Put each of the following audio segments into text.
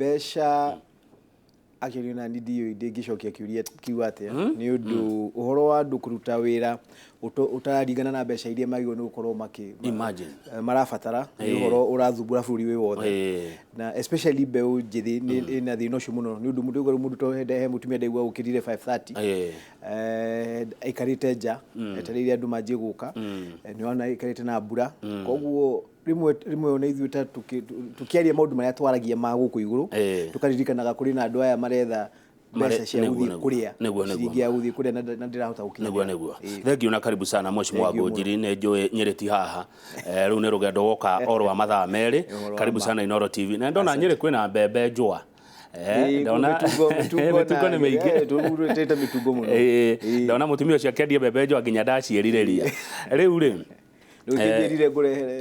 Mbeca actually ona niĩ ndiũĩ ndĩngĩcokia kĩũria kĩu atĩa, nĩ ũndũ ũhoro wa andũ kũruta wĩra ũtararingana na mbeca iria magĩrĩirwo nĩ gũkorwo makĩ Imagine. Marabatara nĩ ũhoro ũrathumbũra bũrũri wĩ wothe, na especially mbeũ njĩthĩ nĩ ĩna thĩna ũcio mũno, nĩ ũndũ mũndũ mũndũ to he mũtumia ndaigua ũkĩrire 5:30 aikarĩte nja etereire andũ manjie gũka. Nĩ wona aikarĩte na mbura, koguo rĩmwe rĩmwe ona ithuĩ ta tũkĩaria maũndũ marĩa twaragia ma gũkũ igũrũ, tũkaririkanaga kũrĩ na andũ aya maretha mbeca cia gũthiĩ kũrĩa, ciringi ya gũthiĩ kũrĩa na ndĩrahota gũkinyĩra. Nĩguo. Thengiũ na karibu sana, Mheshimiwa. Thengiũ mũno. Ngũnjiri nĩ njũĩ Nyĩrĩ ti haha. Rĩu nĩ rũgendo woka o rwa mathaa 2. Ũhoro wa Karibu ma. sana Inooro TV, na ndona Nyĩrĩ kwĩna mbembe njũa. Ndona mĩtungo mĩtungo nĩ mĩingĩ. Tũrutĩte mĩtungo mũno. Ndona mũtumia ũcio akĩendia mbembe njũa nginya ndaciĩrirĩria rĩu rĩ. Rĩu kĩnjĩrire ngũrehere.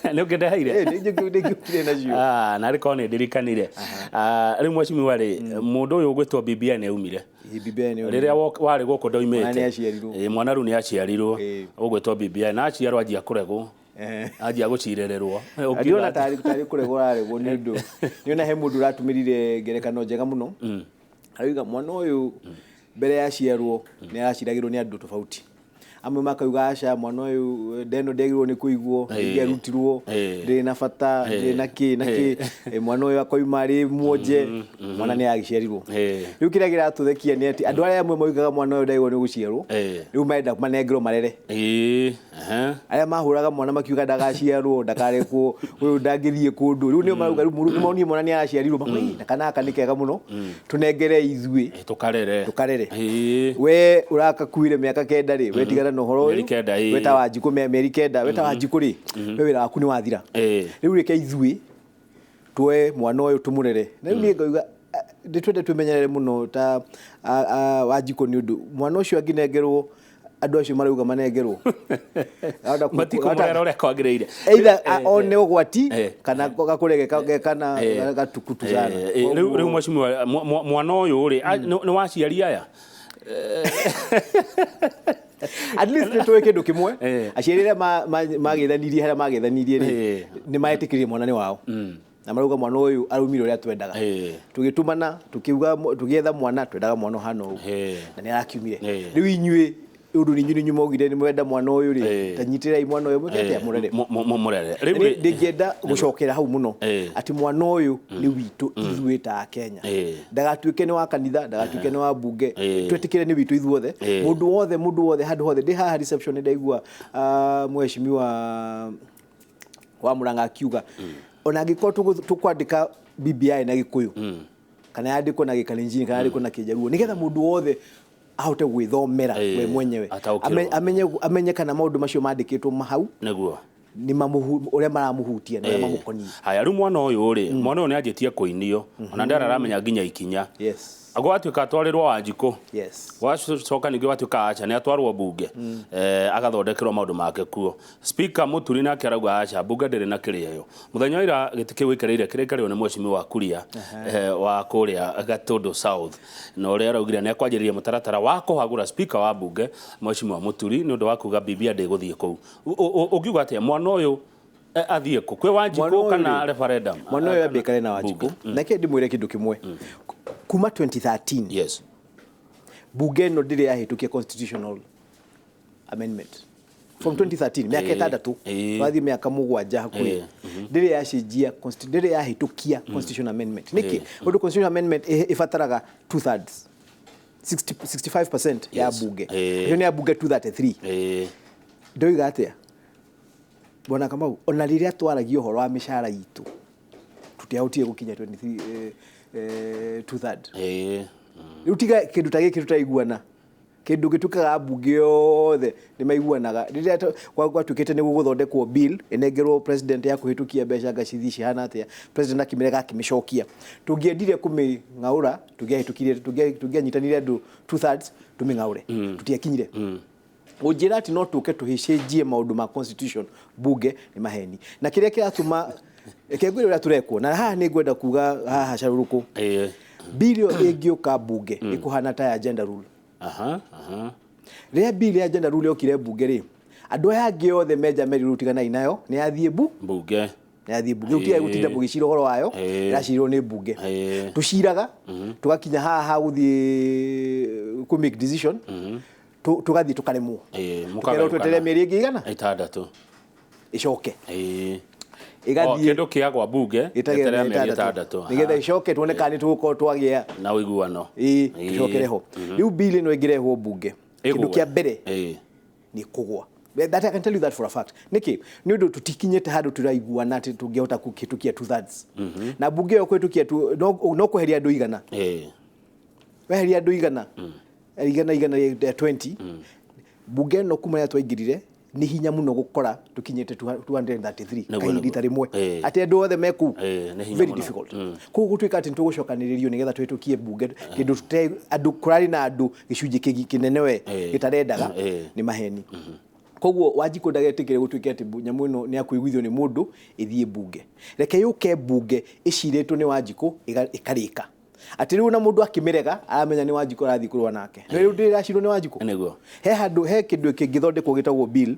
Nĩ ũkĩndeheire? Nĩngĩũkire nacio. Ah, narĩ korwo nĩ ndirikanire. Ah, rĩu mheshimiwa rĩ, mũndũ ũyũ ũgwĩtwo BBI nĩ aumire. BBI nĩ Rĩrĩa warĩ gũkũ ndoimĩte. Mwana nĩ aciarirwo. Mwana rĩu nĩ aciarirwo. Ũgwĩtwo BBI na aciarwo anjia kũregwo, anjia gũcirĩrĩrwo. Ndiona tarĩ kũregwo ũraregwo, nĩ ũndũ nĩona he mũndũ ũratũmĩrire ngerekano njega mũno, arauga mwana ũyũ mbere ya aciarwo nĩ araciragĩrwo nĩ andũ tofauti. Amwe makauga, "Aca, mwana ũyũ ndeno ndĩagĩrĩirwo nĩ kũigwo, ĩngĩarutirwo, ndĩrĩ na bata, ndĩrĩ na kĩ na kĩ." Mwana ũyũ akoima arĩ mwonje, mwana nĩ agĩciarirwo. Rĩu kĩrĩa kĩratũthekia nĩ atĩ andũ arĩa amwe moigaga mwana ũyũ ndagĩrĩirwo nĩ gũciarwo, rĩu marenda manengerwo marere. Arĩa mahũraga mwana makiuga ndagaciarwo, ndakarekwo, ũyũ ndangĩthiĩ kũndũ, rĩu nĩo marauga rĩu nĩ monire mwana nĩ araciarirwo, makauga, "Ĩ, na kana gaka nĩ kega mũno, tũnengere ithuĩ Tũkarere." Tũkarere. We ũrakakuire mĩaka 9 rĩ, we tigana na ũhoro Mĩeri ũyũ. 9. We ta Wanjikũ, mĩeri 9, we ta Wanjikũ rĩ, we wĩra waku nĩ wathira. Rĩu reke ithuĩ tuoe mwana ũyũ tũmũrere. Na rĩu niĩ ngauga, ndĩ twende twĩmenyerere mũno ta Wanjikũ, nĩ ũndũ mwana ũcio angĩnengerwo andũ acio marauga manengerwo. Matikũmũrera ũrĩa kwagĩrĩire. Either one ũgwati kana gakũre kana gatukutu sana. Rĩu mheshimiwa, mwana ũyũ rĩ, nĩ wa aciari aya? At least nĩ tũĩ kĩndũ kĩmwe, aciari arĩa magethanirie harĩa magethanirie rĩ, nĩ maretĩkĩrire mwana nĩ wao, na marauga mwana ũyũ araumire ũrĩa twendaga. Tũgĩtũmana tũkiuga tũgĩetha mwana, twendaga mwana ũhana ũũ, na nĩ arakiumire. Rĩu inyuĩ, ũndũ nĩ inyuĩ nĩ inyuĩ maugire nĩ mwenda mwana ũyũ rĩ, ta nyitĩrĩrai mwana ũyũ, mwĩke atĩa, mũrere. Mũrere. Rĩu Nĩ ndingĩenda gũcokera hau mũno, atĩ mwana ũyũ nĩ witũ ithuĩ ta Kenya, ndagatuĩke nĩ wa kanitha, ndagatuĩke nĩ wa mbunge. Twĩtĩkĩre nĩ witũ ithuothe, mũndũ wothe, mũndũ wothe, handũ hothe. Ndĩ haha reception nĩ ndaigua mheshimiwa wa Murang'a akiuga ona angĩkorwo tũkwandĩka BBI na Gĩkũyũ, kana yandĩkwo na Gĩkalenjin, kana yandĩkwo na Kĩjaruo, nĩgetha mũndũ wothe ahote gwĩthomera we mwenyewe. Ataũkĩrwo. Amenye kana maũndũ macio mandĩkĩtwo mahau nĩ ũrĩa maramũhutia na ũrĩa mamũkoniĩ. Haya, rĩu mwana ũyũ rĩ, mwana ũyũ nĩ anjĩtie kũinio, ona ndararamenya nginya ikinya. Gwatuĩka atwarĩrwo Wanjikũ, gwacoka ningĩ gwatuĩka aca nĩ atwarwo mbunge, agathondekerwo maũndũ make kuo. Speaker Mũturi nake arauga aca, mbunge ndĩrĩ na kĩrĩa ĩyo. Mũthenya wa ira gĩtĩ kĩu gĩikarĩire kĩraikarĩrwo nĩ mheshimiwa Kuria, wa kũrĩa Gatũndũ South, na ũrĩa araugire nĩ akwanjĩrĩria mũtaratara wa kũhagũra speaker wa mbunge mheshimiwa Mũturi, nĩ ũndũ wa kuga BBI ndĩgũthiĩ kũu. Ũngiuga atĩa, mwana ũyũ athiĩ kũ, kwĩ Mwana Wanjikũ ũyũ kana rĩ, referendum? Mwana ũyũ ambĩkare na Wanjikũ. Mbunge. Na kĩ ndĩmwĩre kĩndũ kĩmwe, kuma 2013 bunge ĩno ndĩrĩ yahĩtũkia constitutional amendment. From 2013, mĩaka 6, twathiĩ mĩaka 7 hakuhĩ, ndĩrĩ yacenjia ndĩrĩ yahĩtũkia constitutional amendment. Nĩkĩ? Ũndũ constitutional amendment ĩbataraga two thirds, 60, 65% ya bunge. Ĩyo nĩ ya bunge 233. Ndoiga atĩa, Bwana Kamau, ona rĩrĩa twaragia ũhoro wa mĩcara itũ, tũtiahotire gũkinya 23 two third. Rĩu tiga kĩndũ ta gĩkĩ tũtaiguana, kĩndũ gĩtuĩkaga mbunge yothe nĩ maiguanaga. Rĩrĩa gwatuĩkĩte nĩ gũgũthondekwo bill ĩnengerwo president ya kũhĩtũkia mbeca ngacithi cihana atĩa, president akĩmĩrega, akĩmĩcokia. Tũngĩendire kũmĩng'aũra, tũngĩahĩtũkirie, tũngĩanyitanire andũ two thirds tũmĩng'aũre, tũtiakinyire. Ũnjĩra atĩ no tũke tũgĩcenjie maũndũ ma constitution bunge nĩ maheni. Na kĩrĩa kĩratũma, reke ngwĩre ũrĩa tũrekwo na haha, nĩ ngwenda kuga haha carũrũkũ, bill ĩyo ĩngĩũka bunge ĩkũhana ta ya gender rule. Aha, aha. Rĩrĩa bill ya gender rule yokire bunge rĩ, andũ aya angĩ othe menja meri rĩu tiganai nayo, nĩ yathiĩ mbunge. Yathiĩ mbunge rĩu tigai gũtinda mũgĩcira ũhoro wayo, ĩracirwo nĩ mbunge. Tũciraga tũgakinya haha ha gũthiĩ kũ make decision, tũgathiĩ tũkaremwo, tũkerwo tweterere mĩeri ĩngĩ igana 6 ĩcoke ĩgathiĩ kĩndũ kĩagwa bunge ĩtegerera mĩeri 6 nĩgetha ĩcoke tuone kana nĩ tũgũkorwo twagĩa na ũiguano. Tũcokere ho. Rĩu bill ĩno ĩngĩrehwo bunge, kĩndũ kĩa mbere nĩ kũgwa. That I can tell you that for a fact. Nĩkĩ? Nĩ ũndũ tũtikinyĩte handũ tũraiguana atĩ tũngĩhota kũhĩtũkia 2/3. Na bunge ĩyo kũhĩtũkia no kweheria andũ 100. Weheria andũ 100. 100 120. Bunge ĩno kuma rĩrĩa twaingĩrire nĩ hinya mũno gũkora tũkinyĩte 233 kahinda rĩmwe. Atĩ andũ othe me kũu. Very difficult. Koguo gũtuĩka atĩ nĩtũgũcokanĩrĩrio nĩgetha tũhĩtũkie bunge kĩndũ andũ kũrarĩ na andũ gĩcunjĩ kĩnene we gĩtarendaga nĩ maheni. Koguo Wanjikũ ndagetĩkĩre gũtuĩke atĩ nyamũ ĩno nĩ akũiguithio nĩ mũndũ ĩthiĩ bunge. Reke yũke bunge ĩcirĩtwo nĩ Wanjikũ ĩkarĩka. Atĩ rĩu na mũndũ akĩmĩrega aramenya nĩ Wanjikũ arathiĩ kũrũa nake. No rĩu ndĩracirwo nĩ Wanjikũ. Nĩguo. He handũ he kĩndũ kĩngĩthondekwo gĩtagwo bill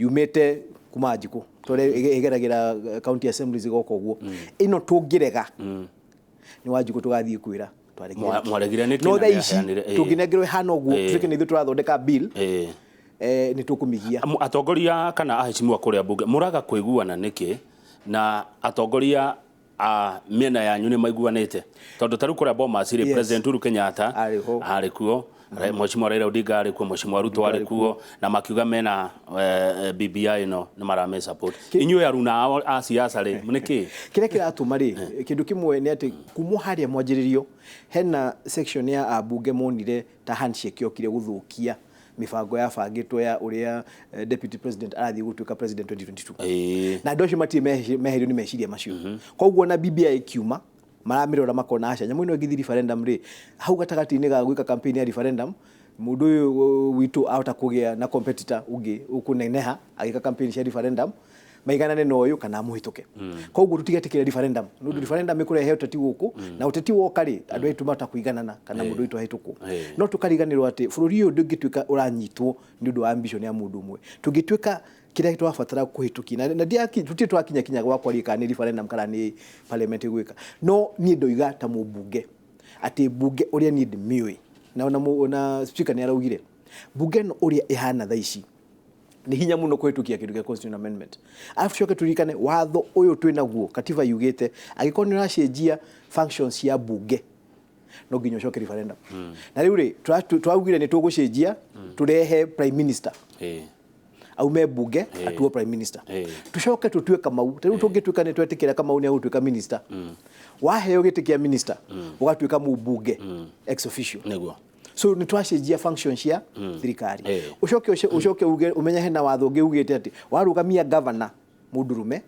yumĩte kuma Wanjikũ. Tondũ ĩgeragĩra county assemblies ĩgoka ũguo. Ĩno tũngĩrega nĩ Wanjikũ tũgathiĩ kwĩra. Mwaregire nĩkĩ? No thaa ici tũngĩnengerwo ĩhana ũguo tuĩke nĩ ithuĩ tũrathondeka bill nĩ tũkũmĩgia. Atongoria kana aheshimiwa kũrĩa bunge mũraga kũiguana nĩkĩ na atongoria a mĩena yanyu nĩ maiguanĩte? Tondũ ta rĩu kũrĩa Bomas rĩ, President Uhuru Kenyatta arĩ kuo, Mheshimiwa Raila Odinga arĩ kuo, Mheshimiwa Ruto arĩ kuo, na makiuga mena BBI ĩno nĩ marame support. Inyuĩ aruna a siasa rĩ, nĩkĩ? Kĩrĩa kĩratũma rĩ, kĩndũ kĩmwe nĩ atĩ kuma harĩa mwanjĩrĩrio hena section ya ambunge monire ta handshake yokire gũthũkia mibango yabangĩtwo ya ũrĩa deputy president arathiĩ gũtuĩka president 2022. Na andũ acio matirĩ meherio nĩ meciria macio. Koguo na BBI ĩkiuma maramĩrora makona aca nyamũ ĩno ĩngĩthiĩ referendum rĩ, hau gatagatĩ-inĩ ga gwĩka campaign ya referendum mũndũ ũyũ witũ ahota kũgĩa na competitor ũngĩ ũkũneneha agĩka campaign cia referendum maiganane na ũyũ kana amũhĩtũke. Koguo tũtigetĩkĩre referendum. Nĩ ũndũ referendum ĩkũrehe ũteti gũkũ na ũteti woka rĩ andũ aitũ mahota kũiganana kana mũndũ witũ ahĩtũkwo. No tũkariganĩrwo atĩ bũrũri ũyũ ndũngĩtuĩka ũranyitwo nĩ ũndũ wa ambition ya mũndũ ũmwe. Tũngĩtuĩka kĩrĩa tũrabatara kũhĩtũkia na tũtirĩ twakinya kinya gwa kwaria kana nĩ referendum kana nĩ parliament ĩgwĩka. No niĩ ndoiga ta mũmbunge atĩ mbunge ũrĩa niĩ ndĩmĩũĩ na ona speaker nĩ araugire mbunge ĩno ũrĩa ĩhana thaa ici nĩ hinya mũno kũhĩtũkia kĩndũ kĩa constitutional amendment. Arabu tucoke turirikane watho ũyũ twĩ naguo katiba yugĩte angĩkorwo nĩ ũracenjia functions cia mbunge no nginya ũcoke referendum. Na rĩu rĩ twaugire nĩ tũgũcenjia tũrehe prime minister aume mbunge atuo prime minister. Tucoke tutue Kamau. Rĩu tũngĩtuĩka nĩ twetĩkĩra Kamau nĩ agũtuĩka minister. Waheo gĩtĩ kĩa minister ũgatuĩka mũmbunge ex officio. Nĩguo. So nĩ twacenjia function cia thirikari. Ũcoke uge umenye hena watho ũngĩ ugĩte atĩ warũgamia governor mũndũrũme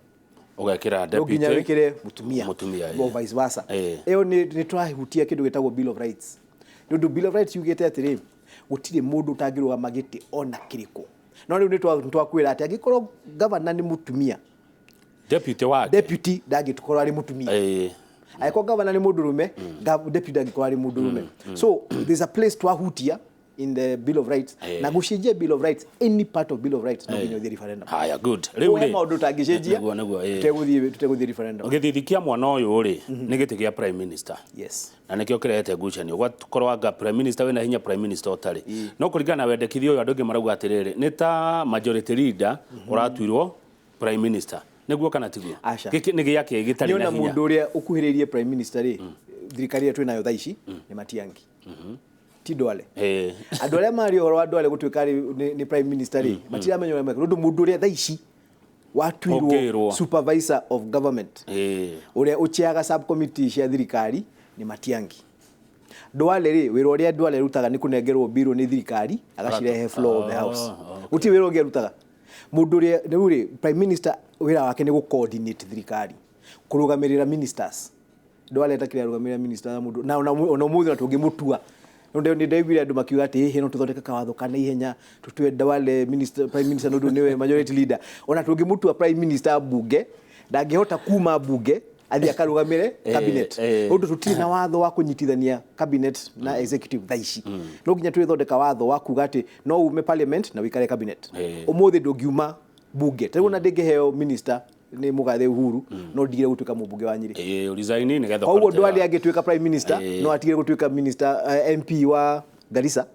ũgekĩra deputy nginya wĩkĩre mũtumia o vice versa. Ĩyo nĩ twahutia kĩndũ gĩtagwo Bill of Rights. Nĩ ũndũ Bill of Rights yugĩte atĩrĩ gũtirĩ mũndũ ũtangĩrũgama gĩtĩ ona kĩrĩkũ. No rĩu nĩ twakwĩra atĩ angĩkorwo governor nĩ mũtumia deputy wake deputy ndangĩkorwo arĩ mũtumia. Angĩkorwo governor nĩ mũndũrũme deputy ndangĩkorwo arĩ mũndũrũme. So there's a place twahutia in the Bill of Rights. Na gũcenjia Bill of Rights, any part of Bill of Rights no nginya ũthiĩ referendum. Haya, good. Rĩu rĩ maũndũ tangĩcenjia nĩguo tũtegũthiĩ referendum. Gĩthithi kĩa mwana ũyũ rĩ nĩ gĩtĩ kĩa prime minister. Yes. Na nĩkĩo kĩrehete ngucanio. Gwakorwo anga prime minister wĩna hinya prime minister ũtarĩ. No kũringana na wendekithia ũyũ andũ aingĩ marauga atĩrĩrĩ nĩ ta majority leader ũratuirwo prime minister. Nĩguo kana tiguo? Gĩkĩ nĩ gĩake gĩtarĩ na hinya. Nĩ ona mũndũ ũrĩa ũkuhĩrĩirie prime minister rĩ thirikari ĩrĩa twĩ nayo thaa ici nĩ Matiang'i. Ti Ndwale. Andũ arĩa marĩ ũhoro wa Ndwale gũtuĩka nĩ prime minister rĩ matiramenya ũrĩa mekũrĩa. Ũndũ mũndũ ũrĩa thaa ici watuirwo supervisor of government ũrĩa ũchairga subcommittee cia thirikari nĩ Matiang'i. Ndwale rĩ wĩra ũrĩa Ndwale arutaga nĩ kũnengerwo biro nĩ thirikari agacirehe floor of the house. Gũtirĩ wĩra ũngĩ arutaga. Mũndũ ũrĩa rĩu rĩ prime minister wĩra wake nĩ gũ-coordinate thirikari kũrũgamĩrĩra ministers. Ndwale atakĩrĩ arũgamĩrĩra minister mũndũ na ona ũmũthĩ na tũngĩmũtua. Nĩ ndaiguire andũ makiuga atĩ hihi no tũthondeke kawatho ka naihenya tũtue Ndwale minister prime minister nĩ ũndũ nĩwe majority leader. Ona tũngĩmũtua prime minister mbunge ndangĩhota kuma mbunge athiĩ akarũgamĩre cabinet. Ũndũ tũtirĩ na watho wa kũnyitithania cabinet na executive thaa ici. No nginya twĩthondeka watho wa kuga atĩ no ume parliament na wĩikare cabinet. Ũmũthĩ ndũngiuma bunge. Ta rĩu ona ndĩngĩheo minister Nĩ mũgathe Uhuru no ndigire gũtuĩka mũmbunge wa Nyĩrĩ. Ĩĩ, resign nĩgetha Koguo ũkarute Duale wĩra. angĩtuĩka prime minister no atigire gũtuĩka minister, MP wa Garissa,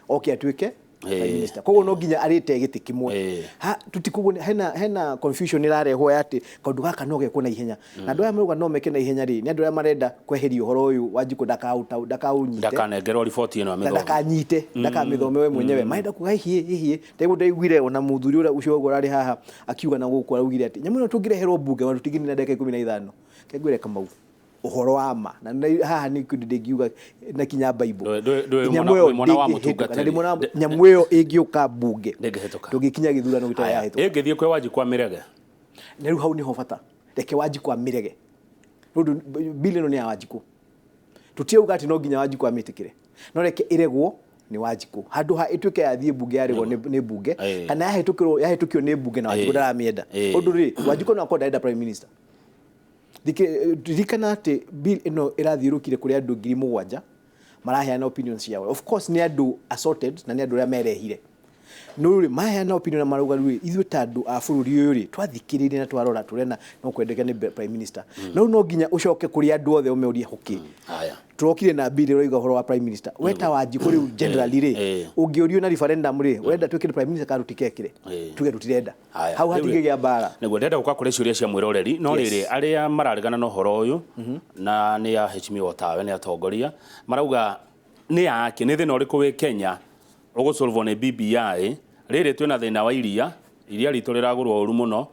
oke atuĩke prime minister. Koguo no nginya arĩte gĩtĩ kĩmwe. Ha tutikoguo hena confusion ĩrarehwo ya atĩ kaũndũ gaka no gekwo na ihenya, na andũ aya marauga no meke na ihenya rĩ, nĩ andũ arĩa marenda kweheria ũhoro ũyũ Wanjikũ ndakaũnyite. Ndakanengerwo riboti ĩno amĩthome. Ndakanyite, ndakamĩthome we mwenyewe. Marenda kuga hihi hihi taiguo. Ndaiguire ona mũthuri ũrĩa ũcio ũguo ũrarĩ haha akiuga na gũkũ, araugire atĩ nyamũ ĩno tũngĩreherwo mbunge ona tũtingĩnina ndagĩka 15. Kengwĩre Kamau ũhoro wa ma na haha nĩ kĩndũ ndĩngiuga na kinya Bible. Ndũĩ Nyamũ mwana ĩyo wĩ mwana wa ndĩngĩhĩtũka. mũtungatĩri. Na ndĩ mwana nyamũ ĩyo ĩngĩũka mbunge Ndĩngĩhĩtũka. Tũngĩkinya gĩthurano gĩtarĩ yahĩtũka. Ĩngĩthiĩ kwĩ Wanjikũ amĩrege. Na rĩu hau nĩho bata, reke Wanjikũ amĩrege, nĩ ũndũ bill ĩno nĩ ya Wanjikũ. Tũtirauga atĩ no nginya Wanjikũ amĩtĩkĩre, no reke ĩregwo nĩ Wanjikũ handũ ha ĩtuĩke yathiĩ mbunge yaregwo nĩ mbunge, kana yahĩtũkĩrwo, yahĩtũkio nĩ mbunge na Wanjikũ ndaramĩenda. Ũndũ rĩ, Wanjikũ no akorwo ndarenda prime minister. Ririkana atĩ bill ĩno ĩrathiũrũkire kũrĩ andũ 7,000 maraheana opinions ciao. Of course nĩ andũ assorted na nĩ andũ arĩa merehire, no rĩ, maheana opinion na marauga rĩu ithuĩ ta andũ a bũrũri ũyũ rĩ, twathikĩrĩirie na twarora tũrena no kwendeke nĩ prime minister. No rĩu no nginya ũcoke kũrĩ andũ othe ũmeũrie, okay, Haya. Tũrokire na bill ĩroiga ũhoro wa prime minister, we ta Wanjikũ rĩu generally rĩ, ũngĩũrio na referendum rĩ, ũrenda twĩkĩre prime minister kana tũtikekĩre? Tuge tũtirenda. Haya. Hau Rĩu rĩ- hatingĩgĩa mbara. Nĩguo ndĩrenda gũka kũrĩ ciũria cia mwĩroreri, no rĩrĩ, arĩa mararegana na ũhoro ũyũ na nĩ aheshimiwa tawe, nĩ atongoria, marauga nĩ yake nĩ thĩna ũrĩkũ wĩ Kenya ũgũsolvwo nĩ BBI? Rĩrĩ twĩna thĩna wa iria, iria ritũ rĩragũrwo ũru mũno,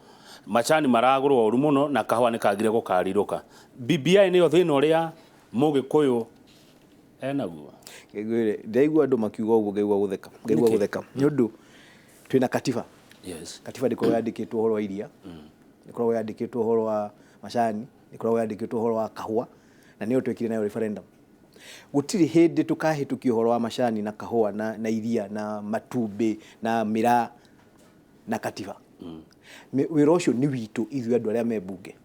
macani maragũrwo ũru mũno, na kahũa nĩ kagire gũkarirũka. BBI nĩyo thĩna ũrĩa mũgĩkũyũ enaguo? Ngwĩre, ndaigua andũ makiuga ũguo ngaigua gũtheka, ngaigua Nĩkĩ? gũtheka nĩ ũndũ twĩna katiba. Katiba ndĩkoragwo yandĩkĩtwo ũhoro wa iria, ndĩkoragwo yandĩkĩtwo ũhoro wa macani, ndĩkoragwo yandĩkĩtwo ũhoro wa kahũa, na nĩyo twekire nayo referendum. Gũtirĩ hĩndĩ tũkahĩtũkia ũhoro wa macani na kahũa na iria na matumbĩ na mĩraa na katiba. Wĩra ũcio nĩ witũ ithuĩ andũ arĩa me mbunge.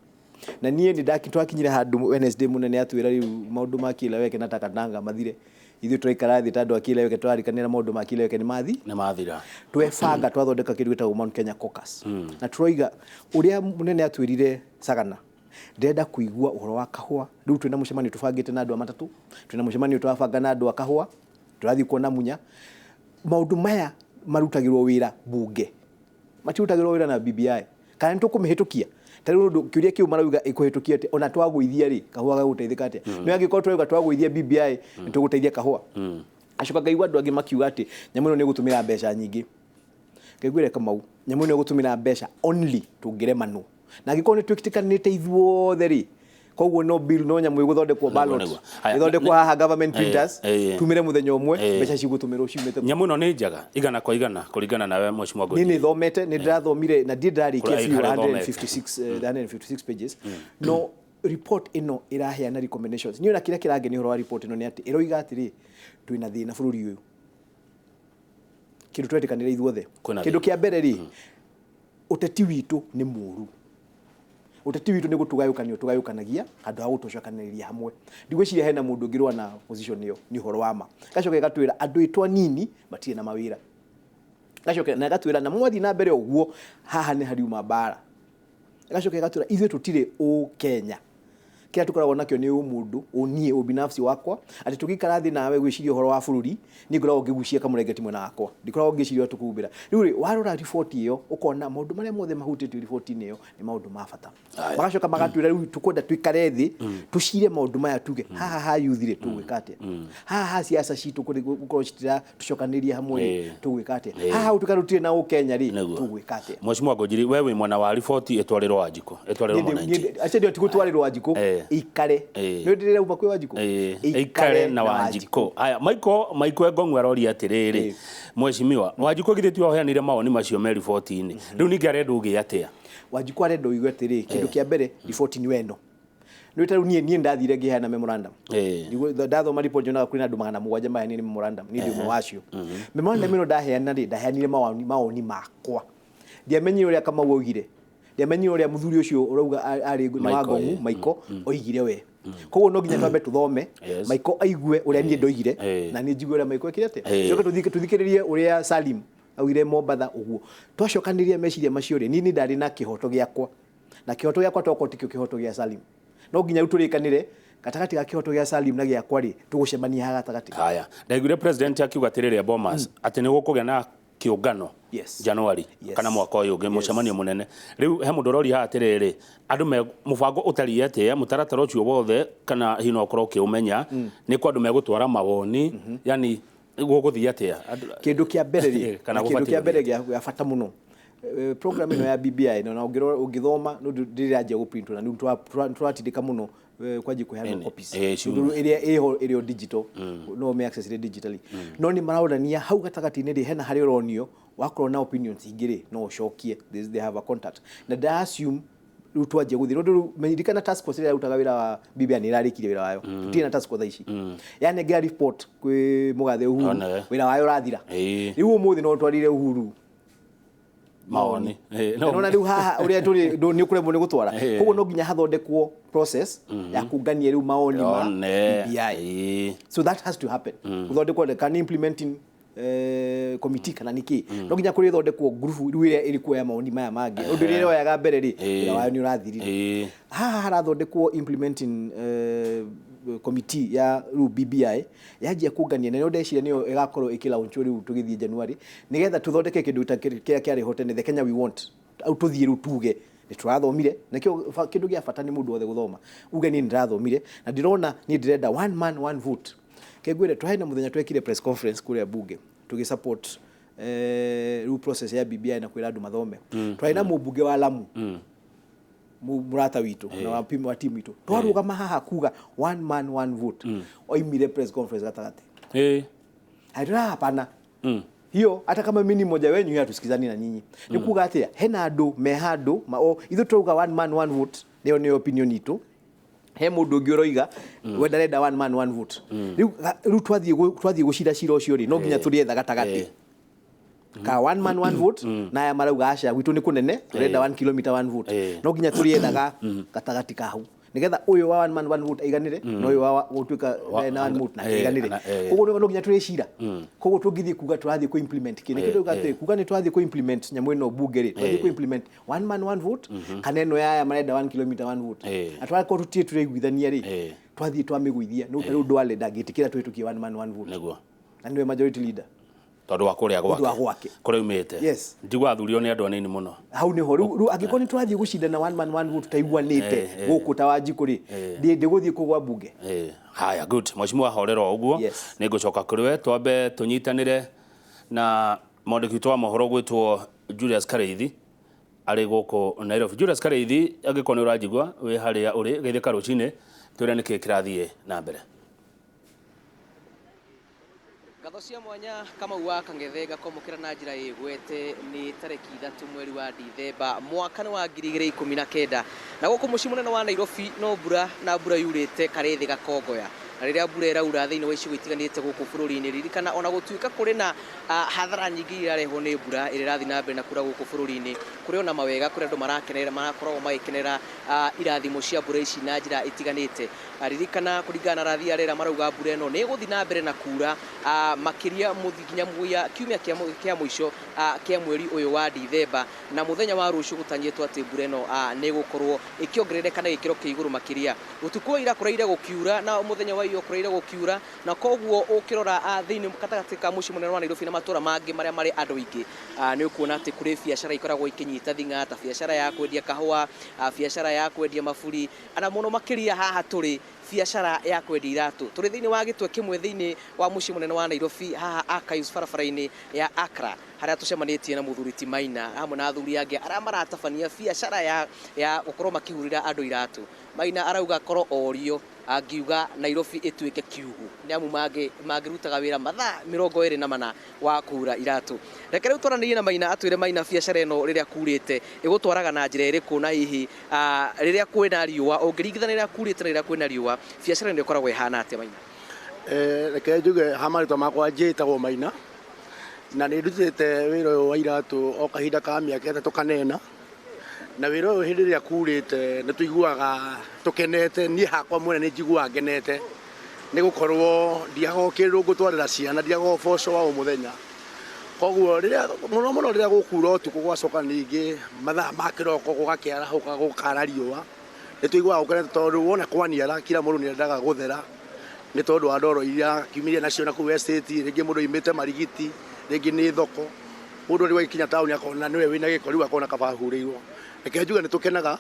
Na niĩ nĩ twakinyire handũ Wednesday mũnene atwĩra rĩu maũndũ ma kieleweke na takatanga mathire. Ithuĩ tũraikara thĩ ta andũ a kieleweke, tũrarikanĩra maũndũ ma kieleweke nĩ mathi. Nĩ mathira. Twebanga, twathondeka kĩndũ gĩtagwo Mount Kenya Caucus, na tũroiga ũrĩa mũnene atwĩrire Sagana, ndĩrenda kũigua ũhoro wa kahũa. Rĩu twĩna mũcemanio tũbangĩte na andũ a matatũ, twĩna mũcemanio tũrabanga na andũ a kahũa, tũrathiĩ kuona Munya. Maũndũ maya marutagĩrwo wĩra bunge, matirutagĩrwo wĩra na BBI. Kana nĩ tũkũmĩhĩtũkia? Ta rĩu ũndũ kĩũria kĩu marauga ĩkũhĩtũkia atĩa? Ona twagũithia rĩ, kahũa gagũteithĩka atĩa? No angĩkorwo tũrauga twagũithia BBI nĩ tũgũteithia kahũa. Acoka ngaigua andũ angĩ makiuga atĩ nyamũ ĩno nĩ ĩgũtũmĩra mbeca nyingĩ. Ngaiguĩre Kamau, nyamũ ĩno ĩgũtũmĩra mbeca only tũngĩremanwo, na angĩkorwo nĩ twĩtĩkanĩte ithuothe rĩ, koguo no bill, no nyamũ ĩgũthondekwo ballot, Nĩguo. Haya, ĩthondekwo haha government printers, tumĩre mũthenya ũmwe. Mbeca cigũtũmĩrwo ciumĩte Nyamũ ĩno nĩ njega 100%, kũringana nawe, mheshimiwa Niĩ Ngũnjiri? nĩ thomete, nĩ ndĩrathomire na ndirĩ ndĩrarĩkia Kũrĩa biũ harĩa ũthomete. 156, 156 pages, no report ĩno ĩraheana recommendations. Niĩ ona kĩrĩa kĩrangenia ũhoro wa report ĩno nĩ atĩ ĩroiga atĩrĩ, twĩna thĩna bũrũri ũyũ, kĩndũ twetĩkanĩra ithuothe. Kwĩna Kĩndũ thĩna. Kĩa mbere rĩ, ũteti witũ nĩ mũru. Ũteti witũ nĩ gũtũgayũkanio tũgayũkanagia handũ ha gũtũcokanĩrĩria hamwe. Ndigwĩciria hena mũndũ ũngĩrũa na position ĩyo, nĩ ũhoro wa ma. Gacoka ĩgatwĩra andũ aitũ anini matirĩ na mawĩra. Gacoka na ĩgatwĩra na mwathiĩ na mbere ũguo haha nĩ hariuma mbara. Gacoka ĩgatwĩra ithuĩ tũtirĩ ũ Kenya, kĩrĩa tũkoragwo nakĩo nĩ ũmũndũ, ũniĩ, ũbinafsi wakwa, atĩ tũgĩikara thĩ nawe gwĩciria ũhoro wa bũrũri, niĩ ngoragwo ngĩgucia kamũrengeti mwena wakwa, ndikoragwo ngĩciria ũrĩa tũkũhumbĩra. Rĩu rĩ, warora riboti ĩyo ũkona maũndũ marĩa mothe mahutĩtio riboti-inĩ ĩyo nĩ maũndũ ma bata. Magacoka magatwĩra rĩu tũkwenda tũikare thĩ tũcire maũndũ maya, tuge haha ha youth rĩ, tũgwĩka atĩa? Haha ha siasa citũ gũkorwo citira tũcokanĩria hamwe rĩ, tũgwĩka atĩa? Haha ũtuĩka tũtirĩ na ũkenya rĩ, tũgwĩka atĩa? Mheshimiwa Ngũnjiri, we wĩ mwena wa riboti ĩtwarĩrwo Wanjikũ, ĩtwarĩrwo mwananchi? Acio ndio tigũtwarĩrwo Wanjikũ, ikare. Nĩ ndĩrauma kwĩ Wanjikũ. Ĩikare na Wanjikũ. Haya, Michael Michael Ngong'u aroria atĩrĩrĩ, mheshimiwa Wanjikũ githĩ tiwe ũheanire mawoni macio me riboti-inĩ? Rĩu ningĩ arenda ũgĩe atĩa? Wanjikũ arenda ũigue atĩrĩ, kĩndũ kĩa mbere, riboti nĩ weno nĩ ta rĩu niĩ ndathire ngĩheana memorandum. Ndathoma report nyonaga kwĩna andũ 700 maheanire memorandum, niĩ ndĩ ũmwe wacio. Memorandum ĩno ndaheana rĩ, ndaheanire mawoni makwa. Ndiamenyire ũrĩa Kamau augire, ndiamenyire ũrĩa mũthuri ũcio ũrauga arĩ nĩ wa Michael, Ngong'u. Michael oigire we. Koguo no nginya twambe tũthome, Michael aigue ũrĩa niĩ ndoigire, na niĩ njigue ũrĩa Michael ekire atĩa. Coke tũthikĩrĩrie ũrĩa Salim augire Mombatha. Ũguo twacokanĩria meciria macio rĩ, niĩ nĩ ndarĩ na kĩhoto gĩakwa. Na kĩhoto gĩakwa tokorwo tikĩo kĩhoto gĩa Salim. No nginya rĩu tũrĩkanĩre gatagatĩ ga kĩhoto gĩa Salim na gĩakwa rĩ, tũgũcemania haha gatagatĩ. Haya, ndaiguire president akiuga atĩrĩrĩ Bomas atĩ nĩ gũkũgĩa na kĩũngano January kana mwaka ũyũ ũngĩ mũcemanio mũnene. Rĩu he mũndũ ũroria haha atĩrĩrĩ, andũ me mũbango ũtariĩ atĩa, mũtaratara ũcio wothe kana hihi no ũkorwo ũkĩũmenya, nĩ kwa andũ megũtwara mawoni, yani gũgũthiĩ atĩa? Kĩndũ kĩa mbere rĩ, kĩndũ kĩa mbere gĩa bata mũno, program ĩno ya BBI na ũngĩthoma nĩ ndĩranjia gũprintwo na nĩ tũratindĩka mũno kwanjia kũheana copies tondũ ĩrĩa ĩho ĩrĩ o digital, no ũmĩ access ĩrĩ digitally. No nĩ maronania hau gatagatĩ-inĩ rĩ, hena harĩa ũronio wakorwo na opinions ingĩ rĩ, no ũcokie, they have a contact. Na nda assume rĩu twanjia gũthiĩ rĩu menyirikana task force ĩrĩa yarutaga wĩra wa BBI nĩ ĩrarĩkirie wĩra wayo. Tũtirĩ na task force thaa ici. Yanengera report kwĩ mũgathe Uhuru, wĩra wayo ũrathira. Rĩu ũmũthĩ no twarire Uhuru mawoni. Nona rĩu haha ũrĩa tũrĩ nĩ ũkũremwo nĩ gũtwara. Koguo no nginya hathondekwo process ya kũngania rĩu mawoni ma BBI. So that has to happen. Gũthondekwo can implementing committee kana nĩkĩ. No nginya kũrĩ thondekwo group rĩu ĩrĩa ĩrĩ kuoya mawoni maya mangĩ. Ũndũ ũrĩa ĩroyaga mbere rĩ, wĩra wayo nĩ ũrathirire. Haha harathondekwo implementing committee ya rĩu BBI yanjia kũngania, na nĩyo ndeciria nĩyo ĩgakorwo ĩkĩlaunchwo rĩu tũgĩthiĩ January, nĩgetha tũthondeke kĩndũ ta kĩrĩa kĩarĩ ho tene, the Kenya we want. Au tũthiĩ rĩu tuge nĩ tũrathomire, nakĩo kĩndũ gĩa bata nĩ mũndũ wothe gũthoma. Uge niĩ nĩndĩrathomire na ndĩrona niĩ ndĩrenda one man one vote. Kengwĩre tũrarĩ na mũthenya twekire press conference kũrĩa bunge tũgĩ support rĩu process ya BBI na kwĩra andũ mathome. Twarĩ na mũmbunge wa Lamu, mũrata witũ na wa team witũ, twarũgama haha kuga one man one vote. Oimire press conference gatagatĩ. Haitũra hapana. Hiyo hata kama mimi ni mmoja wenyu hiyo hatusikizani na nyinyi. Ni kuga atia hena andũ me handũ ithuĩ turauga one man one vote, nĩyo nĩ opinion itũ. He mũndũ ũngĩ ũroiga we ndarenda one man one vote. Rĩu twathiĩ gũcira cira ũcio rĩ, no nginya tũrĩetha gatagatĩ ka one man one vote, na aya marauga aca gwitũ nĩ kũnene turenda 1 kilometer one vote. No nginya tũrĩethaga gatagatĩ ka hau nigetha ũyũ wa one man one vote aiganĩre na ũyũ wa gũtuĩka na one vote na aiganĩre. Koguo no nginya tũrĩcira. Koguo tũngĩthiĩ kuga tũrathiĩ kũ implement kĩ, nĩkĩo ndauga atĩ kuga nĩ tũrathiĩ kũ implement nyamũ ĩno bunge rĩ, tũrathiĩ kũ implement one man one vote kana ĩno ya aya marenda 1 kilometer one vote. Na twakorwo tũtirĩ tũraiguithania rĩ, twathiĩ twamĩgũithia nĩ rĩu Duale ndangĩtĩkĩra tũhĩtũkie one man one vote. Nĩguo. Na nĩwe majority leader. Tondũ wa kũrĩa gwake kũrĩa umĩte. Yes. Ndigua athurio nĩ andũ anini mũno hau nĩho. Rĩu angĩkorwo nĩ tũrathiĩ gũcindana one man one vote tũtaiguanĩte gũkũ ta Wanjikũ rĩ, ndĩgũthiĩ kũgwa bunge. Haya, good. Mheshimiwa horera o ũguo. Nĩ ngũcoka kũrĩ we twambe tũnyitanĩre na mwandĩki witũ wa mohoro gwĩtwo Julius Kareithi arĩ gũkũ Nairobi. Julius Kareithi, angĩkorwo nĩ ũranjigua wĩ harĩa ũrĩ, geithĩka rũcinĩ twĩre nĩkĩ kĩrathiĩ na mbere. Ngatho cia mwanya Kamau wa Kang'ethe ngakwamũkĩra na njĩra ĩgwete nĩ tarĩki 3 mweri wa Dithemba mwaka nĩ wa 2019 na gũkũ mũciĩ mũnene wa Nairobi no mbura na mbura yurĩte karĩthĩ gakongoya. Na rĩrĩa mbura ĩraura thĩinĩ wa icigo itiganĩte gũkũ bũrũri-inĩ, ririkana ona gũtuĩka kũrĩ na hathara nyingĩ irarehwo nĩ mbura ĩrĩa ĩrathiĩ na mbere na kura gũkũ bũrũri-inĩ, kũrĩ ona mawega, kũrĩ andũ marakenera, marakoragwo magĩkenera irathimo cia mbura ici na njĩra itiganĩte. Ririkana kũringana na rathi ya rĩera marauga mbura ĩno nĩ ĩgũthiĩ na mbere na kura makĩria nginya kiumia kĩa mũico kĩa mweri ũyũ wa Dithemba, na mũthenya wa rũciũ gũtanyĩtwo atĩ mbura ĩno nĩ ĩgũkorwo ĩkĩongerereka na gĩkĩro kĩa igũrũ makĩria. Ũtukũ wa ira kũraire gũkiura na mũthenya wa iyo kũraire gũkiura, na koguo ũkĩrora thĩinĩ gatagatĩ ka mũciĩ mũnene wa Nairobi na matũra mangĩ marĩa marĩ andũ aingĩ, nĩ ũkuona atĩ kũrĩ biacara ikoragwo ikĩnyita thing'a ta biacara ya kwendia kahũa, biacara ya kwendia maburi, na mũno makĩria haha tũrĩ biacara ya kwendia iratũ. Tũrĩ thĩinĩ wa gĩtwe kĩmwe thĩinĩ wa mũciĩ mũnene wa Nairobi haha Archives barabara-inĩ ya Accra, harĩa tũcemanĩtie na mũthuri ti Maina hamwe na athuri angĩ arĩa maratabania biacara ya gũkorwo makĩhurĩra andũ iratũ. Maina arauga korwo orio angiuga Nairobi ĩtuĩke kiugu, nĩ amu mangĩrutaga wĩra mathaa 24 wa kũhura iratũ. Reke rĩu twaranĩrie na Maina atwĩre Maina biacara ĩno rĩrĩa kurĩte ĩgũtwaraga na njĩra ĩrĩkũ, na hihi rĩrĩa kwĩna riũa ũngĩringithania rĩrĩa kurĩte na rĩrĩa kwĩna riũa biacara ĩno ĩkoragwo ĩhana atĩa Maina? Reke njuge ha marĩtwa makwa njĩtagwo Maina na nĩ ndutĩte wĩra ũyũ wa iratũ o kahinda ka mĩaka 3 kana 4, na wĩra ũyũ hĩndĩ ĩrĩa kurĩte nĩ tũiguaga tũkenete. Niĩ hakwa mwene nĩ njiguaga ngenete nĩ gũkorwo ndiaga kĩndũ ngũtwarĩra ciana, ndiaga ũboco wa o mũthenya. Koguo rĩrĩa mũno mũno rĩrĩa gũkura ũtukũ gwacoka ningĩ mathaa ma kĩroko gũgakĩarahũka gũkara riũa nĩ tũiguaga gũkenete tondũ wona kwaniara kila mũndũ nĩ endaga gũthera nĩ tondũ wa ndoro iria kiumire nacio na kũu estate, rĩngĩ mũndũ oimĩte Marigiti, rĩngĩ nĩ thoko, mũndũ rĩu agĩkinya taũni akona nĩwe wĩna gĩko rĩu akona kaba ahurĩirwo. Reke njuge nĩ tũkenaga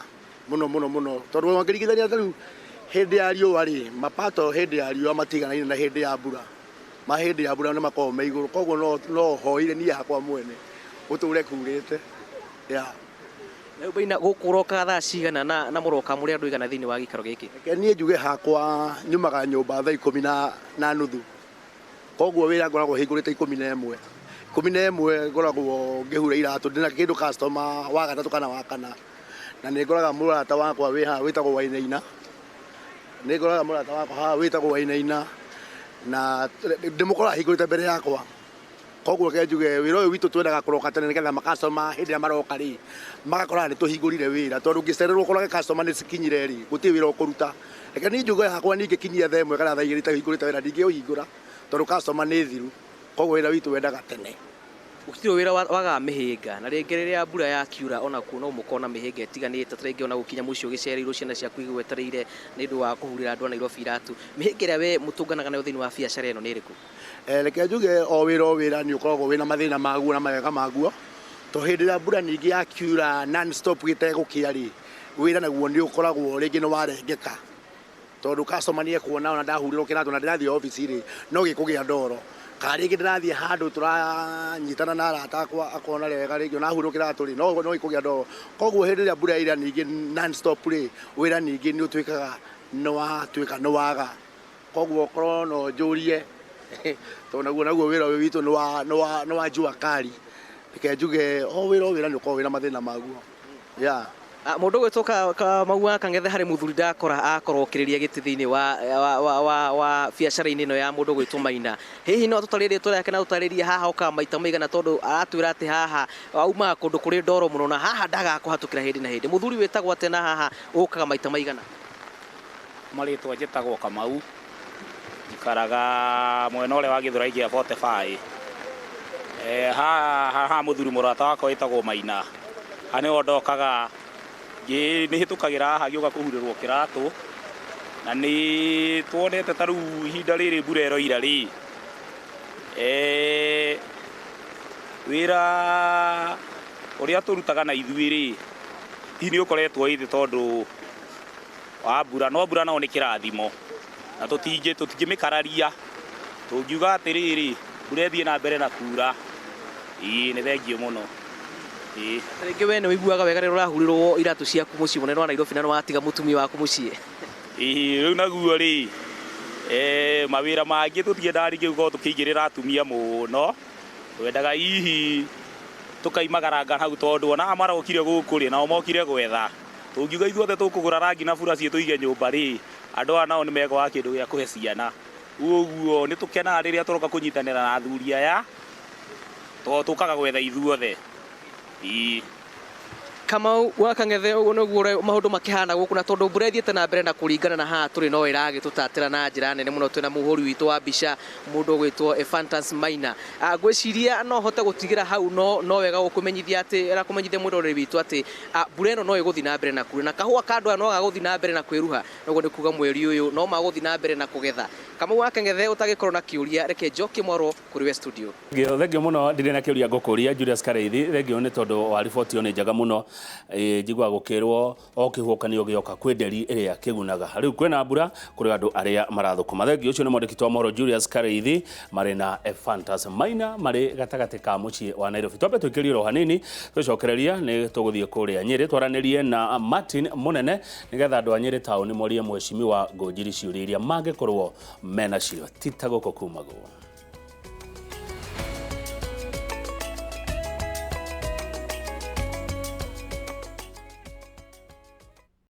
mũno mũno mũno tondũ wangĩringithania ta rĩu hĩndĩ ya riũa rĩ, mapato hĩndĩ ya riũa matiganaine na hĩndĩ ya mbura. Ma hĩndĩ ya mbura nĩ makoragwo me igũrũ, koguo no hoire niĩ hakwa mwene gũtũre kurĩte. Yeah. Rĩu Maina gũkũ ũrokaga thaa cigana na mũroka mũrĩ andũ aigana thĩinĩ wa gĩikaro gĩkĩ? Reke niĩ njuge hakwa nyumaga nyũmba thaa ikũmi na nuthu, koguo wĩra ngoragwo hingũrĩte 11. 11 ngoragwo ngĩhura iratũ ndĩna kĩndũ customer wa gatatũ kana wa kana, na nĩ ngoraga mũrata wakwa wĩ haha wĩtagwo Wainaina, nĩ ngoraga mũrata wakwa haha wĩtagwo Wainaina na ndĩmũkoraga hingũrĩte mbere yakwa. Koguo reke njuge wĩra ũyũ witũ twendaga kũroka tene nĩgetha makastoma hĩndĩ ĩrĩa maroka rĩ magakoraga nĩ tũhingũrire wĩra, tondũ ũngĩcererwo ũkorage customer nĩ cikinyire rĩ gũtirĩ wĩra ũkũruta. Reke niĩ njuge hakwa ningĩkinyia thaa 1 kana thaa 2 itahingũrĩte wĩra ndingĩũhingũra tondũ customer nĩ thiru, koguo wĩra witũ wendaga tene. Gũtirĩ wĩra wagaga mĩhĩnga, na rĩngĩ rĩrĩa mbura yakiura onakuo no mũkorwo na mĩhĩnga ĩtiganĩte, ta rĩngĩ ona gũkinya mũciĩ ũgĩcereirwo ciana ciaku igwetereire nĩ ũndũ wa kũhurĩra andũ a Nairobi iratũ. Mĩhĩnga ĩrĩa we mũtũnganaga nayo thĩinĩ wa biacara ĩno nĩ ĩrĩkũ? Reke njuge o wĩra o wĩra nĩ ũkoragwo wĩna mathĩna maguo na mawega maguo, tondũ hĩndĩ ĩrĩa mbura ningĩ yakiura non stop gĩtegũkĩa rĩ, wĩra naguo nĩ ũkoragwo rĩngĩ nĩ warengeka, tondũ customer nĩ ekuona ona ndahurĩrwo kĩratũ na ndĩrathiĩ obici rĩ no gĩkũgĩa ndoro, kana rĩngĩ ndĩrathiĩ handũ tũranyitana na arata akwa akona wega rĩngĩ ona ahurĩrwo kĩratũ rĩ no gĩkũgĩa ndoro. Koguo hĩndĩ ĩrĩa mbura yaura ningĩ non stop rĩ, wĩra ningĩ nĩ ũtuĩkaga nĩ watuĩka nĩ waga. Koguo okorwo no njũrie tondũ naguo wĩra ũyũ witũ nĩ wa jua kali, reke njuge o wĩra o wĩra nĩ ũkoragwo wĩna mathĩna maguo. Yeah. Mũndũ ũgwĩtwo Kamau wa Kang'ethe harĩ mũthuri ndakora akorwo okĩrĩria gĩtĩ thĩinĩ wa biacara-inĩ ĩno ya mũndũ ũgwĩtwo Maina. Hihi no atũtarĩrie rĩtwa rĩake na atũtarĩrie haha okaga maita maigana, tondũ aratwĩra atĩ haha aumaga kũndũ kũrĩ ndoro mũno na haha ndagaga kũhatũkĩra hĩndĩ na hĩndĩ. Mũthuri wĩtagwo atĩa na haha ũkaga maita maigana? Marĩtwa njĩtagwo Kamau, njikaraga mwena ũrĩa wa Gĩthũrai kĩa 45. Haha mũthuri mũrata wakwa wĩtagwo Maina, haha nĩho ndokaga nĩ hĩtũkagĩra haha ngĩũka kũhurĩrwo kĩratũ, na nĩ tuonete ta rĩu ihinda rĩrĩ mbura ĩroira rĩ, wĩra ũrĩa tũrutaga na ithuĩ rĩ hihi nĩ ũkoretwo ĩ thĩ tondũ wa mbura, no mbura nao nĩ kĩrathimo na tũtingĩmĩkararia, tũngiuga atĩrĩrĩ mbura ĩthiĩ na mbere na kura. Ĩĩ nĩ thengiũ mũno. Ĩĩ. Rĩngĩ we nĩ ũiguaga wega rĩrĩa ũrahurĩrwo iratũ ciaku mũciĩ mũnene wa Nairobi na nĩ watiga mũtumia waku mũciĩ? Ĩĩ rĩu naguo rĩ, mawĩra mangĩ tũtiendaga rĩngĩ gũkorwo tũkĩigĩrĩra atumia mũno, twendaga hihi tũkaimagaranga hau tondũ ona aya marokire gũkũ rĩ nao mokire gwetha. Tũngiuga ithuothe tũkũgũra rangi na buraci tũige nyũmba rĩ, andũ aya nao nĩ mekwaga kĩndũ gĩa kũhe ciana. Ũguo nĩ tũkenaga rĩrĩa tũroka kũnyitanĩra na athuri aya tondũ tũkaga gwetha ithuothe. Ĩĩ. Kamau wa Kang'ethe, ũguo nĩguo ũrĩa maũndũ makĩhana gũkũ, na tondũ mbura ĩthiĩte na mbere na kũringana na haha tũrĩ no ĩragĩtũtatĩra na njĩra nene mũno. Twĩna mũhũri witũ wa mbica mũndũ ũgwĩtwo Ephantus Maina. Ngwĩciria no hote gũtigĩra hau, no wega gũkũmenyithia atĩ, kũmenyithia mwĩroreri witũ atĩ mbura ĩno no ĩgũthiĩ na mbere na kura, na kahũa ka andũ aya no gagũthiĩ na mbere na kwĩruha, noguo nĩ kuga mweri ũyũ no magũthiĩ na mbere na kũgetha. Kamau wa Kang'ethe, ũtagĩkorwo na kĩũria, reke njokie mwaro kũrĩ we studio. Thengio mũno, ndirĩ na kĩũria ngũkũria Julius Kareithi. Thengio nĩ tondũ wa riboti ĩyo nĩ njega mũno. Njiguaga gũkĩrwo o kĩhuhũkanio gĩoka kwĩ nderi ĩrĩa kĩgunaga. Rĩu kwĩna mbura kũrĩ andũ arĩa marathũkũma. Thengio ũcio nĩ mwandĩki wa mohoro Julius Kareithi marĩ na Ephantus Maina marĩ gatagatĩ ka mũciĩ wa Nairobi. Twambe tũikĩrie oro hanini, twĩcokereria nĩ tũgũthiĩ kũrĩa Nyĩrĩ twaranĩrie na Martin Mũnene nĩgetha andũ a Nyĩrĩ taũni morie mheshimiwa Ngũnjiri ciũria iria mangĩkorwo menacio. Ti ta gũkũ kumagwo.